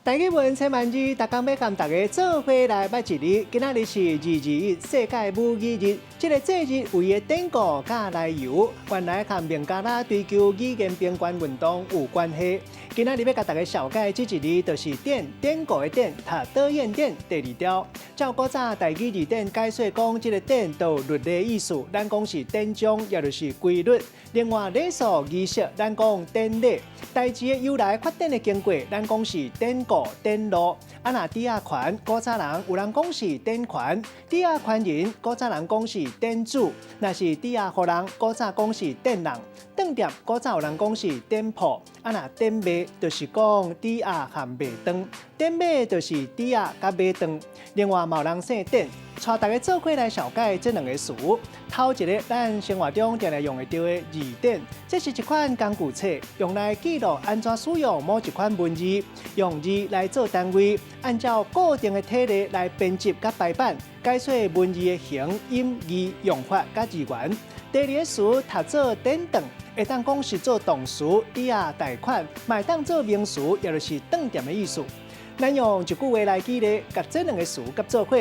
台語文千萬字，逐工欲佮大家做伙來捌一字。今仔日是221世界母語日，這个節日有伊的典故佮來由，原來佮孟加拉追求語言平權運動有關係。今仔日欲共大家紹介這一字，就是典，典故的典，讀倒雁典，第二條。照古早台語字典解說講，這个典就律例意思，咱講是典章，也就是規律。另外禮數儀式，咱講典禮。代誌的由來發展的經過，咱講是典故、典路。啊，若抵押權，古早人有人講是典權；抵押權人，古早人講是典主。若是抵押予人，古早講是典人。當店，古早有人講是店鋪。啊，若典賣，就是講抵押和賣斷；典買就是抵押佮買斷。另外，嘛有人姓典，帶大家做伙來紹介這兩个詞。頭一个，咱生活中定定用會著的字典，這是一款工具冊，用來記錄按怎使用某一款文字，用字來做單位，按照固定的體例來編輯佮排版，解說文字的形、音、義、用法佮字源。第二个詞讀做典當，會當講是做動詞，抵押貸款，嘛會當做名詞，也就是當店的意思。咱用一句話來舉例，共這兩个詞結做伙。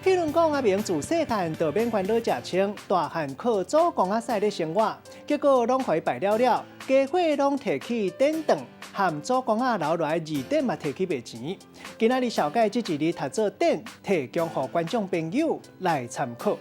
譬如講，阿明自細漢就免煩惱食穿，大漢靠祖公仔婿咧生活，結果攏予伊敗了了，家伙攏提去典當，和祖公仔留落來字典嘛提去賣錢。今仔日紹介這一字讀做典，提供予觀眾朋友來參考。